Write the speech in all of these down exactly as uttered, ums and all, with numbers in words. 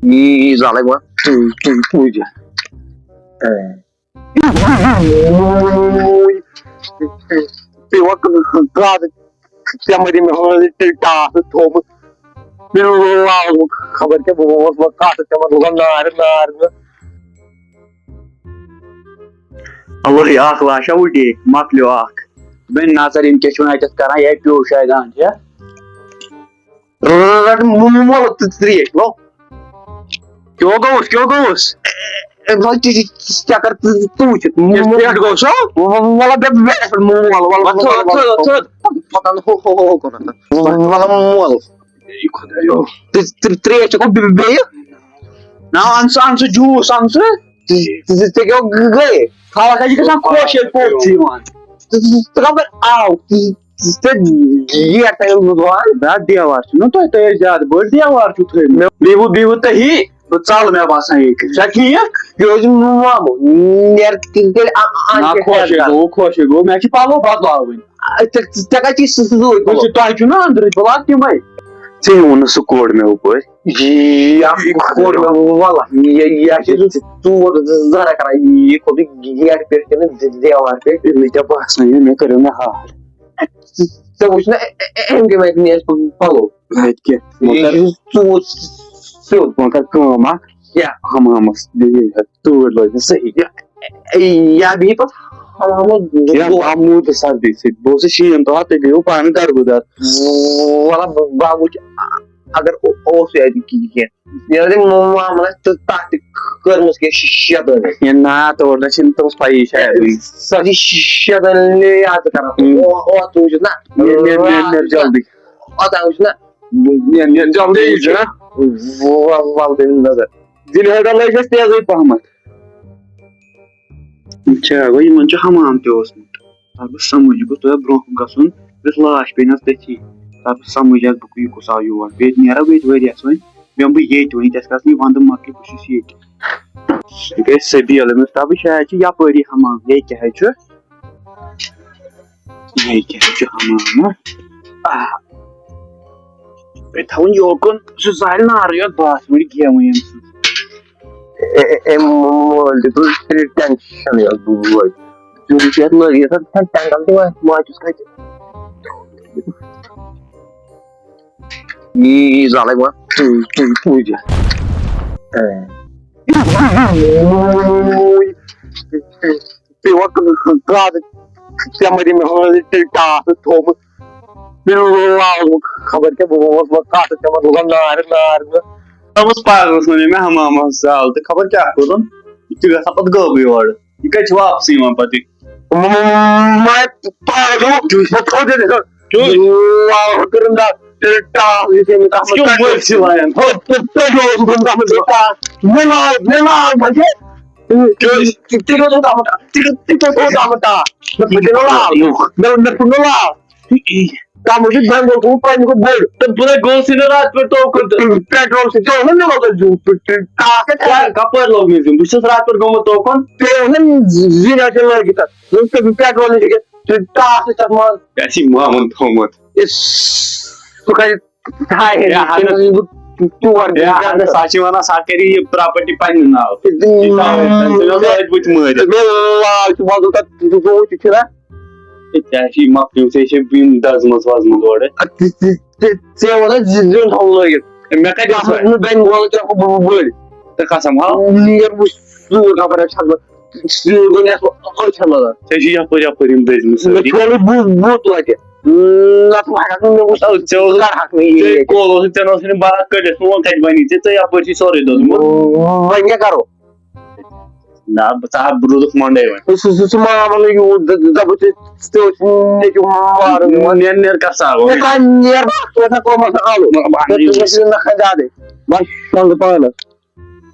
یی زالے وۄنۍ ژٕے، ژٕے پوٗجا۔ پیٚوان گادٕ ژےٚ مٔرِ مےٚ ہٲنٛز تیٚلہِ ٹاس تھوٚومُت۔ مےٚ لاگُن خبر کیٛاہ، بہٕ اوسُس وۄنۍ کَتھ ژےٚ وَنہٕ لُکَن نارِ نار مےٚ۔ اللہ اکھ لاشا وٕٹے، مۄکلیو اکھ۔ دوٚپمَے نظر یِم کیٛاہ چھِ وۄنۍ اَتٮ۪تھ کَران، یہِ پیوٚو شاید اَہَن چھا؟ رَٹ مو-، مو-، مولہٕ تہٕ ترٛیش، لو۔ کیٛاہ گوٚوُس، کیٛاہ گوٚوُس؟ اے، اے، وۄنۍ تہِ چھِ چکر ژٕ، ژٕ وٕچھِتھ۔ یَتھ پٮ۪ٹھ گوٚو سا؟ وَلہٕ، وَلہٕ، بیٚہہ، بیٚہہ، پٮ۪ٹھ مو-، وَلہٕ، وَلہٕ، وَلہٕ، وَلہٕ، وَلہٕ، وَلہٕ۔ پَتہٕ ہُہ، ہُہ، ہُہ، ہُہ کوٚرُتھ۔ وَلہٕ، وَلہٕ، مول۔ اے خۄدایو۔ تہٕ، تہٕ ترٛیش چٮ۪کو بے-، بیٚیہِ؟ نہ، اَن سا، اَن سا جوٗس، اَن سا۔ ژٕ، ژٕ، ژٕ کیٛاہ گٔے؟ خلق حظ چھِ گژھان خۄش ییٚلہِ پوٚژھ چھُ یِوان۔ ژٕ، ژٕ، ژٕ کَپٲرۍ آو؟ ژٕ، ژٕ، ژٕ گیٹ تَتہِ لُدوان۔ نہ، دیوار چھُ نہ تۄہہِ، تۄہہِ ٲسۍ زیادٕ بٔڑ دیوار چھُ تھٲومٕتۍ۔ بیٚیہِ وُ-، بیٚیہِ وُ تۄہی، بہٕ ژَلہٕ مےٚ باسان ییٚتہِ۔ چھا ٹھیٖک؟ یہِ اوس مامہٕ، نیر تیٚلہِ، تیٚلہِ آ-، آ-، نہ، آ-، خۄش ہے گوٚو، خۄش ہے گوٚو، مےٚ چھِ پَلو بدلاوٕنۍ۔ آ، ژےٚ، ژےٚ کَتہِ چھِ سُہ، سُہ سۭتۍ پَلو؟ وٕچھ، تۄہہِ چھُو نہ أنٛدرٕے، بہٕ لاگہٕ تِمَے۔ ژےٚ ووٚن نہٕ سُہ کوٚڑ مےٚ ہُپٲرۍ۔ یہِ، یہِ کوٚڑ مےٚ وَلہٕ۔ یہِ، یہِ، یہِ چھِ ژٕ ژور زٕ زَرا کَران، یہِ کوٚت گیٹ پٮ۪ٹھ کِنہٕ دِ-، دیوار پٮ۪ٹھ؟ مےٚ کیٛاہ باسان، یہِ مےٚ کَریو مےٚ ہار۔ ژٕ، ژےٚ وٕچھ نہ، أ-، أ-، أمۍ کَمہِ آیہِ نِیَس پَلو؟ اَتہِ کیٛاہ؟ مگر یہِ چھُ ژوٗر سیوٚد۔ وۄنۍ کر کٲم اکھ، کیٛاہ؟ حمامس بیٚیہِ یہِ تۭر لٲج مےٚ صحیح۔ یا، یا بیٚیہِ پتہٕ حمامس یا دۄہ۔ باموٗ تہٕ سردی سۭتۍ۔ بہٕ اوسُس شیٖن تُلان، تُہۍ گٔیوٕ پانہٕ دربٕدر۔ وَلہٕ بہٕ، بہٕ وٕچھِ، اگر او-، اوس یہِ اَتہِ کِہیٖنۍ۔ یہِ ٲسۍ مو-، معاملہٕ تہٕ تَتھ تہِ کٔرمٕژ کینٛہہ شیطٲنی۔ ہے نا، تور نہ چھِنہٕ تٔمِس پَیی شاید۔ سۄ چھِ شیطٲنی یاد کران۔ ہُم۔ او-، او، ژٕ وٕچھُکھ نا۔ نیر، نیر، نیر، نیر جلدی۔ اوٚتام وٕچھ نا۔ نیر، نیر جلدی یہِ چھُ نا۔ وَ-، وَ-، وَل دِمہٕ نظر۔ دِلہِ ہَٹا لٲج اَسہِ تیزٕے پَہمَتھ۔ اچھا، گوٚو یِمَن چھُ حمام تہِ اوسمُت۔ تَتھ گوٚو سَمٕجھ، یہِ گوٚژھ تھوڑا برٛونٛہہ کُن گژھُن، یُتھ لاش پیٚیہِ نَس تٔتھی۔ تَتھ گوٚو سَمٕجھ، یَتھ بہٕ یہِ کُس آو یور۔ بیٚیہِ نیرا بہٕ ییٚتہِ ؤریَس وۄنۍ، بیٚہمہٕ بہٕ ییٚتہِ وۄنۍ، ییٚتہِ کیٛاہ سا یہِ وَنٛدٕ مۄکلہِ، بہٕ چھُس ییٚتہِ۔ یہِ گٔے سبیٖل، أمِس تھاو بہٕ شاید چھِ یَپٲری حمام، ییٚتہِ کیٛاہ حظ چھُ؟ یہِ کیٛاہ چھُ حمام، ہا؟ آ۔ بیٚیہِ تھاوُن یوکُن، سُہ زالہِ نارٕے یوت، بس، وٕنہِ گیمٕے أمۍ سٕنٛز۔ اے-، اے-، أمۍ مول دیُت وٕنہِ ٹٮ۪نشَنٕے یوت بوے۔ دیُن چھُ یَتھ لٲگِتھ، یَتھ ٹٮ۪نٛگَل تہِ وَتھ ماچِس کَتہِ۔ یی زالَے وۄنۍ، ژٕے، ژٕے پوٗجا۔ اے۔ پیٚوان گادٕ ژےٚ مٔرِ مےٚ ہٲنٛز تیٚلہِ ٹاس تھوٚومُت۔ مےٚ لاگُن خبر کیٛاہ، بہٕ اوسُس وۄنۍ کَتھ ژےٚ وَنہٕ لُکَن نارِ نارِ نہٕ۔ بہٕ اوسُس پاگلَس وَنان مےٚ حمامَس زال تہٕ خبر کیٛاہ کوٚرُن، یہِ تہِ گژھان پَتہٕ غٲبٕے اورٕ۔ یہِ کَتہِ چھِ واپسٕے یِوان پَتہٕ؟ مےٚ پاگل، بہٕ تھوٚد ییٚتہِ۔ کیُتھ؟ لاگُن کٔرٕن دَگ، تیٚلہِ ٹاس یُتھُے مےٚ تَتھ منٛز کیٛاہ مٔرۍ چھِ وایان؟ ہو، تہٕ تیٚلہِ اوسُس بہٕ تَتھ منٛز ٹاس۔ مےٚ لاگ، مےٚ لاگ، بَچے۔ کیٛازِ؟ تہِ، تہِ گوٚو تَتھ منٛز، تہِ، تہِ گوٚو تَتھ منٛز ٹاس۔ مےٚ پھٕٹے نہٕ لال۔ مےٚ، مےٚ پھُٹ نہٕ لال۔ تَتھ منٛز چھُ بٮ۪نٛگول تھوٚومُت پنٛنہِ کھۄتہٕ بوٚڑ۔ تہٕ بہٕ نَے گوٚوسٕے نہٕ راتہٕ پٮ۪ٹھ توکُن تہٕ۔ پیٹرول سۭتۍ ژےٚ اوس نہ مےٚ لوگمُت زیُن۔ ٹاس کَتہِ کَرٕ؟ کَپٲرۍ لوگ مےٚ زیُن؟ بہٕ چھُس راتہٕ پٮ۪ٹھ گوٚمُت توکُن۔ ژےٚ اوس نہ زِنۍ آسہِ لٲگِتھ تَتھ۔ ژےٚ اوس پیٹرول نِش أکِس۔ ژٕ ٹاس ٲسۍ تَتھ منٛز۔ اَسہِ چھِ مامَن تھوٚومُت۔ یُس سُہ کَرِ ہاے ہے، ہے، ہے۔ تٔمِس چھُس بہٕ تور ہے، دِوان۔ ہے، سۄ چھِ وَنان، سۄ کَرِ یہِ پراپرٹی پنٛنہِ ناو۔ تہٕ یہِ تھاوِ، تٔمۍ اوس أتھۍ بٕتھِ مٲرِتھ۔ مےٚ لاگ ژٕ وَنُن تَتھ، ژٕ گوٚوُے تہِ چھُنہ۔ ہے، ژےٚ چھِ یہِ مۄکلیو، ژےٚ چھِ یِم دَزمَژ وَزمَژ اورٕ۔ اَدٕ ژٕ، ژٕ، ژٕ، ژےٚ ووٚنُتھ زِ زیُن تھاوُن لٲگِتھ۔ ہے، مےٚ کَتہِ تَتھ اوس منٛز وَنہِ؟ نہٕ بٮ۪نٛگول ژےٚ بہٕ بٔڑۍ۔ تہٕ قسم ہاو۔ نیر وٕچھ سوٗر خبر چھَس بہٕ۔ سیوٚد گوٚو مےٚ اَتھ أچھَن منٛز۔ ژےٚ چھِ یَپٲرۍ یَپٲرۍ یِم دٔزمٕژ مےٚ سٲری۔ کھیوٚو نہٕ بُ-، بُتھ وَتہِ۔ نَتہٕ وۄنۍ ہٮ۪کَکھ نہٕ مےٚ وٕچھِتھ۔ ژےٚ اوس، ژٕ کَرٕ ہَکھ نہٕ یہِ ژےٚ ییٚتہِ۔ کول اوسُتھ، ژےٚ نہ اوسُے نہٕ بَران کٔڑِتھ۔ وۄنۍ کَتہِ بَنی ژےٚ؟ ژےٚ یَپٲرۍ چھُے سورُے دوٚدمُت۔ وۄنۍ کیٛاہ کَرو؟ نہ، بہٕ ژٕ ہا روٗدُکھ مۄنڈَے وۄنۍ۔ سُہ، سُہ، سُہ مامہٕ یوٗت د-، دَپُن ژےٚ، ژےٚ اوس نیٚچوٗ مارُن یِوان۔ نیر، نیر کَر سا وۄنۍ۔ ہے، کَر نیر بَس، ژٕ اوس نہ کوٚرمُت سُہ آلُو۔ بہٕ بَنہٕ ژےٚ، ژےٚ چھُے نہ کھَنٛڈیٛادٕے۔ بَس، شۄنٛگہٕ پانَس۔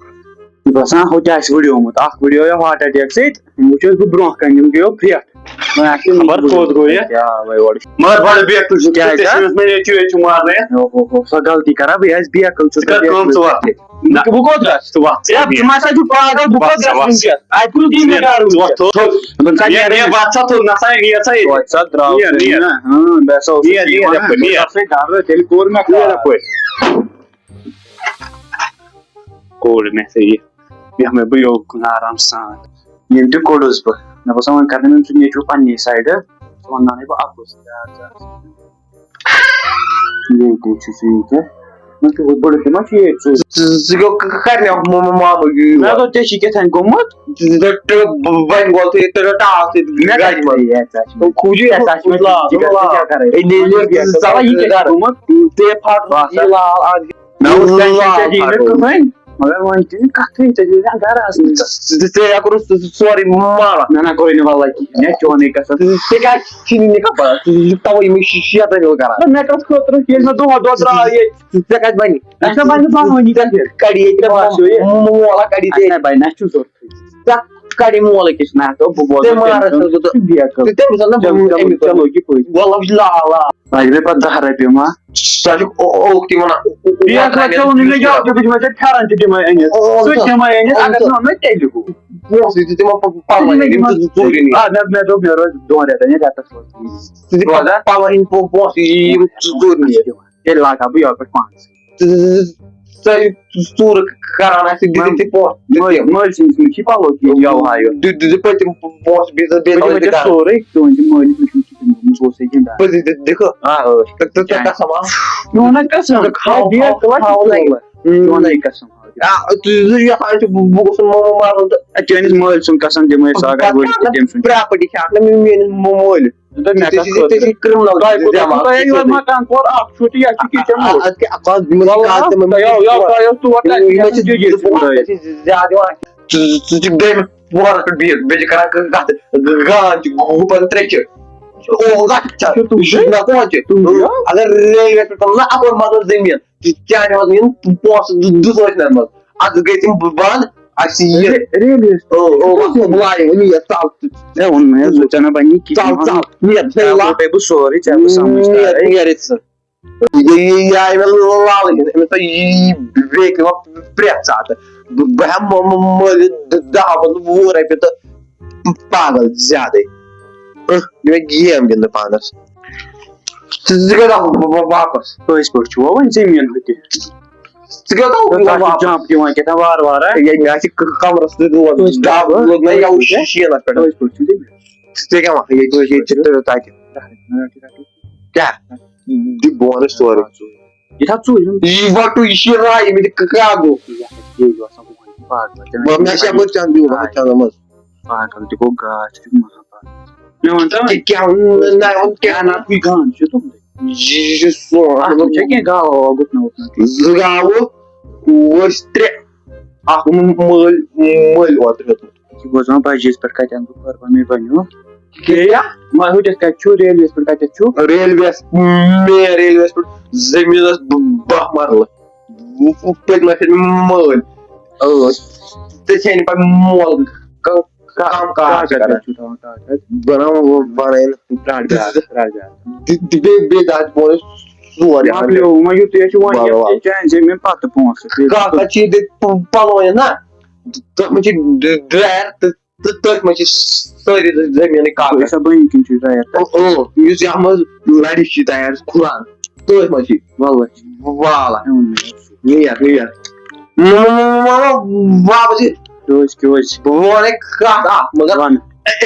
باسان، ہُہ تہِ آسہِ وٕڈیومُت۔ اکھ وٕڈیو یہِ ہارٹ اٹیک سۭتۍ، وٕچھ حظ بہٕ برونٛہہ کنہِ، یِم گٔیو پھرٛٹھ۔ وۄنۍ آسہِ خبر کوٚت گوٚو یہِ؟ کیٛاہ وۄنۍ اورٕ۔ مگر بڑٕ بیکل چھُ ژٕ کیٛازِ، ژےٚ ہا؟ چھُنہٕ مےٚ نیٚچوٗ ییٚتہِ چھُ مارنَے۔ اوہ، اوہ، اوہ، سۄ غلطی کرا بہٕ، یہِ آسہِ بیکل، ژٕ ژٕ کر کر کٲم، ژٕ وَتھ۔ نہ۔ بہٕ کوٚت گژھٕ؟ ژٕ وَتھ، ژٕ ہے، وَتھ۔ ژٕ ما سا چھُکھ پاگل، بہٕ کوٚت وَتھ، گژھٕ وَتھ۔ وٕنکیٚس؟ اَتہِ کُس دی مےٚ گرٕ ژٕ وَتھ وٕنکیٚس؟ تھوٚد، تھوٚد۔ بہٕ کَتہِ نیر، نیرٕ؟ نیر، وَتھ سا تھوٚد، نہ سا، نیر سا ییٚتہِ۔ وَتھ سا درٛاو نیر، ژٕ۔ نیر۔ نہ، ہاں، بہٕ ہسا اوسُس نیر، یی نیر، وَنان۔ یَپٲرۍ، نیر۔ بہٕ ہسا درٛاو، تیٚلہِ کوٚر مےٚ نیر خراب۔ یَپٲرۍ۔ کوٚڑ مےٚ تہٕ یہِ بیٚہمَے بہٕ یوکُن آرام سان۔ ییٚلہِ تہِ کوٚڑُس بہٕ، مےٚ باسان وۄنۍ کَرنہٕ مےٚ أمۍ سُنٛد نیٚچوٗ پنٛنی سایڈٕ، ژٕ وَنناونے بہٕ اَپُز۔ ییٚتہِ چھُ ژٕ ییٚتہِ۔ وۄنۍ چھُ ہُہ بٔڑٕ تہِ ما چھُ ییٚتہِ ژٕ؟ ژٕ گوٚو ک-، ک-، کَرنہِ مو-، مو-، مامہٕ یہِ۔ مےٚ دوٚپ ژےٚ چھِ کیٛاہ تام گوٚمُت۔ ژٕ، ژٕ، ژٕ، ژٕ، بَنہِ گوٚو تہٕ ییٚتہِ ٹاس ییٚتہِ مےٚ گاڑِ کَتہِ منٛز۔ یہِ ژےٚ چھِ؟ کھوٗجی ژےٚ چھِ مےٚ لا-، ژےٚ چھِ لا-، لا-، لا-، اے، نہ، نہ، ژٕ، ژٕ، ژٕ، ژٕ، یہِ کیٛاہ چھُ گوٚمُت؟ ژےٚ پھاٹھ آسا۔ یہِ لال اَکھ۔ مےٚ اوس لا-، لا-، لا-، لا-، لا-، لا-، مگر وۄنۍ چھِنہٕ کَتھٕے، ژےٚ چھُے نہٕ گَرٕ آسنٕے ژےٚ۔ ژےٚ، ژےٚ ہا کوٚرُتھ سُہ، سُہ سورُے مارا۔ نہ، نہ، کوٚرُے نہٕ وَللہ کِہیٖنۍ، ہے، چونٕے قسم۔ ژےٚ کیٛازِ چھِنہٕ نِکاح پَران؟ ژٕ چھُکھ تَوَے یِمَے شی-، شیطٲنی کَران۔ نہ، مےٚ کَس خٲطرٕ، ییٚلہِ مےٚ دۄہ دۄہ درٛاو ییٚتہِ۔ ژےٚ کَتہِ بَنہِ؟ اَسہِ نہ بَنہِ پَنہٕ ؤنی کَتہِ؟ کَڑِ ییٚتہِ مےٚ باسیو یہِ۔ مو-، مولا کَڑِ اَسہِ ژےٚ۔ نہ بَنہِ، اَسہِ چھُ ضوٚرتھٕے۔ ژےٚ کَڑِ مولہٕ کِس نہ، تو بہٕ بوزٕ ژےٚ تٔمۍ مارَس سُنٛد۔ منٛز ژٕ بیٚیہِ کَر۔ ژٕ تٔمِس وَنان ژےٚ، بہٕ ژےٚ، أمِس ژےٚ ژےٚ لوٚگی پٔتۍ۔ وَللہ، وَللہ۔ اَسہِ گٔے پَتہٕ دَہ رۄپیہِ ما؟ سُہ چھُ او-، اوکتی وَنان، او-، او-، بیٚیہِ اَکھ لَٹہِ ژےٚ ووٚنُے مےٚ یَوٕ تہِ، بہٕ چھُس وۄنۍ ژےٚ پھٮ۪رَن تہِ دِمَے أنِتھ۔ او-، او-، سُہ تہِ دِمَے أنِتھ، او-، اگر نہٕ مےٚ تیٚلہِ گوٚو۔ پونٛسہٕ دِتھ ژٕ تِمَن پَ-، پَلوَن ہِنٛدۍ یِم ژٕ ژوٗرِ نِکھ۔ آ، مےٚ، مےٚ دوٚپ مےٚ روزِ دۄن رٮ۪تَن یا رٮ۪تَس روزِ۔ ژٕ دِ پَتہٕ پَلوَن ہِنٛدۍ پو-، پونٛسہٕ یِم ژٕ ژوٗرِ نِکھ۔ تیٚلہِ لاگہٕ ہا بہٕ یَوٕ پٮ۪ٹھ پانَس۔ ژٕ، ژٕ، ژٕ، ژٕ ژوٗرٕ کران آسہِ، دِ، دِ، دِ پونٛسہٕ، دِ، دِ۔ مٲلۍ سٕنٛدِس مےٚ چھِ پَلو کینٛہہ یَوٕ ہا یوت۔ دِ، دِ، دِ پٔتِم پونٛسہٕ بیٚیہِ ژٕ بیٚیہِ بہٕ دِمَے تھاوَے ژےٚ گَرٕ۔ سورُے، تُہٕنٛدِ مٲلۍ سٕنٛدۍ چھُنہٕ کِہیٖنۍ گوٚمُت، بہٕ اوسُے گِنٛدان۔ بہٕ دِ، دِ، دِکھٕ۔ آ، ٲٹھ۔ تہٕ، تہٕ، تہٕ کیٛاہ؟ قسم آ۔ میون ہا قسم، کھاو، کھاو، بیٚیہِ کھاو، کھاو، کھاو۔ میون ہا قسم۔ آ، تُہۍ زٕ یَتھ آسہِ، بہٕ، بہٕ گوٚژھُس مو-، مو-، مارُن تہٕ اَدٕ چٲنِس مٲلۍ سُنٛد قسم دِمَے ژٕ اگر پَتہٕ ؤڑِتھ کَرٕ تٔمۍ سُنٛد۔ پراپرٹی چھِ اَکھ نہ میٲنِس مو-، مٲلِس۔ تہٕ مےٚ ژےٚ کَتھ چھِ، ژےٚ خٲطرٕ؟ چھِ criminal تۄہہِ کوٗتاہ، زیادٕ تۄہہِ یورٕ مکان پور اکھ چھُ تہٕ یَتھ چھُ kitchen آ، وول۔ اَدٕ کیٛاہ، اَکھ آز یِمَن وَللہ، کاز تِمَن تۄہہِ آو، یہِ آو، تۄہہِ اوس تور تَتہِ یِمَن چھِ جی جی زٕ پونٛسہٕ ترٲیِتھ۔ چھِ زیادٕ یِوان۔ ژٕ، ژٕ چھُکھ بیٚیہِ پوہرَس پٮ۪ٹھ بِہِتھ، بیٚیہِ چھِ کران کٲم، کَتھ گان چھِ گُپَن ترٛےٚ چھِ۔ او، غلط چھا؟ چھُ تُہُنٛدُے۔ یہِ چھُ مےٚ کون چھِ؟ تُہُنٛدُے۔ اگر ریلوے پٮ۪ٹھ تُلہٕ نا اَپٲرۍ مطلب زٔمیٖن، ژےٚ کیٛاہ چھِ وَنان یِم پونٛسہٕ دُ-، دُ-، دُ-، ژوٗرِ منٛز؟ اَتھ گٔے تِم بنٛد، اَسہِ یہِ۔ رے-، ریلوے۔ او، او، بہٕ وایہِ وۄنۍ یہِ ژَل۔ ژےٚ ووٚن مےٚ، ژٕ ژےٚ نہ بَنی کِہیٖنۍ۔ ژَل، ژَل، نیر، ژےٚ ژَل۔ ووٚنُے بہٕ سورُے، ژےٚ بہٕ سَمٕجھ نیر، تَرے۔ نیر ژٕ۔ یہِ، یہِ، یہِ آیہِ مےٚ لالٕے، أمِس تۄہہِ یی بیٚیہِ تہِ وۄنۍ پرٛٮ۪تھ ساتہٕ۔ بہٕ، بہٕ ہٮ۪مہٕ مۄ-، مۄ-، مۄلہِ دَ-، دَہ، مطلب، وُہ رۄپیہِ تہٕ پاگل زیادَے۔ اۭں، یہِ مےٚ game گِنٛدنہٕ پانَس۔ ژٕ، ژٕ کَتہِ آوُکھ وا-، وا-، واپَس؟ کٲنٛسہِ پٲٹھۍ چھُ وۄنۍ زٔمیٖن ہُہ تہِ۔ ژٕ کَتہِ آوُکھ تَتھ چھُ واپَس؟ Jump دِوان کیٛاہ تام وارٕ وارٕ، ہا؟ ییٚلہِ مےٚ آسہِ ک-، کَمرَس تہِ دود، کٲنٛسہِ پٲٹھۍ دَب چھُ؟ لوٚگ مےٚ یَوٕ کٲنٛسہِ پٲٹھۍ؟ شیٖنَس پٮ۪ٹھ۔ کٲنٛسہِ پٲٹھۍ چھُ تٔمِس؟ ژٕ کیٛاہ وَنان؟ ییٚتہِ، ییٚتہِ چھِ تہٕ تَتہِ۔ کیٛاہ؟ دِ بہٕ وَنَے سورُے۔ یہِ تھاو ژوٗرِ ہُنٛد۔ یہِ وَٹُو، یہِ چھِ راے، مےٚ تہِ کاگو۔ یہِ ہسا چھِ ییٚتہِ آسان گوٚمُت پاگل۔ مےٚ چھا بٔتۍ چَنٛد دیُن، بہٕ ہٮ۪کہٕ چَنٛدَس منٛز۔ پاگل تہِ گوٚو گاش، ژٕ چھُکھ مہا پاگل۔ مےٚ وَن تہٕ وۄنۍ۔ ژےٚ کیٛاہ وَنُن؟ نہ، وَن کیٛاہ؟ نہ، نہ، کُے گان چھُ تِم۔ یہِ چھُ سون۔ اَتھ منٛز چھا کینٛہہ گاو واو گُپنہٕ وُپنہٕ؟ زٕ گاوٕ، ؤژھۍ ترٛےٚ۔ اَکھ مٔلۍ، مٔلۍ اوترٕ ہیوٚتمُت۔ یہِ گوٚو زَن بَجہِ عیٖذ پٮ۪ٹھ کَتہِ اَنہٕ بہٕ قۄربان، مےٚ بَنیو۔ کیٛاہ؟ وۄنۍ ہُتٮ۪تھ کَتہِ چھُ؟ ریلویَس پٮ۪ٹھ کَتٮ۪تھ چھُ؟ ریلویَس، مین ریلویَس پٮ۪ٹھ زٔمیٖنَس ب-، باہ مَرلہٕ۔ پٔتمہِ پھِرِ مٲلۍ۔ ٲٹھ۔ ژےٚ چھے نہٕ پَے مول ک-، کَم کَتھ چھِ کَران۔ چھُ تھاوان کاغذ؟ بَناو، بَنٲیِن۔ پرٛار، پرٛار، پرٛار، پرٛار۔ تہٕ، تہٕ بیٚیہِ، بیٚیہِ دَہ پونٛسہٕ ژور یِوان۔ مۄکلیو، وۄنۍ یُتُے یہِ چھُ وۄنۍ وَلہٕ، یَتھ وَلہٕ۔ یہِ چانہِ زٔمیٖن پَتہٕ پونٛسہٕ۔ کَتھ، کَتھ چھِ یہِ دٔپۍ پَلوٲنۍ نہ؟ تَتھ منٛز چھِ ڈ-، ڈرٛایَر تہٕ تہٕ تٔتھۍ منٛز چھِ سٲری زٔمیٖنٕکۍ کاغذ۔ أسۍ ہا بٔنۍ کِنۍ چھِ ڈرٛایَر۔ اۭں، اۭں، یُس یَتھ منٛز لَرِ چھِ تَیار، کھُلان، تٔتھۍ منٛز چھِ۔ وَلہٕ۔ والا۔ اۭں۔ نیر، نیر۔ مہ-، مہ-، مہ-، مہ-، مہ-، واپس یہِ۔ روز کیٛاہ حظ چھِ؟ بہٕ وَنَے کَتھ اَکھ، مگر وَن۔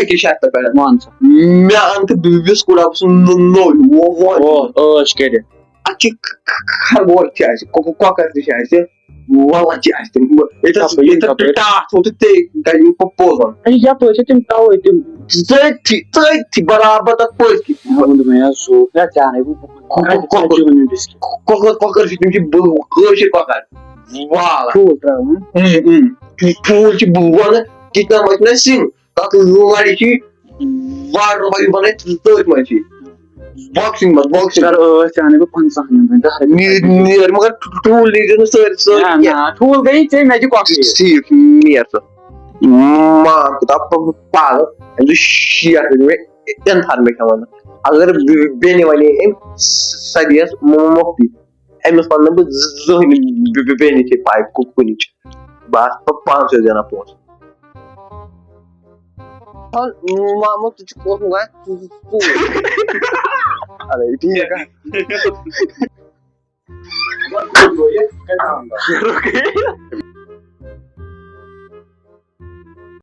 أکِس شرطہِ پٮ۪ٹھ۔ وَن سا۔ مےٚ اَن تہٕ بِسکوٗٹ اَکھ سُہ نوٚو، نوٚو، وۄنۍ۔ او، عٲش کٔرِتھ۔ اَتھ چھِ ک-، ک-، خرگوش چھِ اَسہِ، کۄ-، کۄ-، کۄکَر تہِ چھِ اَسہِ، وَلہٕ چھِ اَسہِ تِم۔ ییٚتہِ حظ، کَپٲرۍ، ییٚتہِ حظ کَپٲرۍ؟ ٹاٹھ تھوٚو تہٕ ژے کَرِ یِم پو-، پوزَن۔ اَے، یَپٲرۍ چھِ تِم تَوَے تِم۔ تٔتھی، تٔتھی برابر تَتھ پٔتھۍ کِنۍ۔ مےٚ ووٚن دوٚپمَے حظ، سُہ کیٛاہ چانَے بہٕ کۄکَر، کۄکَر۔ کۄکَر چھِ تِم چھِ بٔ-، کٲشِرۍ کۄکَر۔ والا۔ ٹھوٗل ترٛاوُن۔ اۭں، اۭں۔ ٹھوٗل چھِ بہٕ وَنہٕ، کِچنَس منٛز چھِنہ سِنۍ۔ تَتھ لَرِ چھِ واٹر بایِک بَنٲیِتھ تٔتھۍ منٛز چھِ۔ باکسِنٛگ منٛز، باکسِنٛگ۔ سَر، ٲٹھ چھِ اَنٕنۍ بہٕ پنٛژاہ نِمہٕ بہٕ، دَہ رۄپیہِ۔ نیر، نیر، مگر ٹھوٗل نیٖرزِ نہٕ سٲرۍ، سٲرۍ نہ، کینٛہہ۔ نہ، ٹھوٗل گٔیی ژےٚ، مےٚ دِ کۄکرِ۔ ٹھیٖک، نیر ژٕ۔ مار کوٗتاہ پ-، پاگل، أمِس چھِ شیٹھ رۄپیہِ مےٚ اِنفارمیشن وَنان۔ اگر بے-، بیٚنہِ وَنے أمۍ، سۄ دِیَس مۄ-، مۄکھتی۔ أمِس وَنہٕ نہٕ بہٕ زٕہٕنۍ بے-، بے-، بیٚنہِ چھے پَے کُ-، کُنِچ۔ بہٕ آسہٕ پا-، پانسٕے زینان پونٛسہٕ۔ مامہٕ، ژٕ چھُکھ اوسمُت وَنان، ژٕ، ژٕ، ژٕ۔ اَدٕ ٹھیٖک ہا۔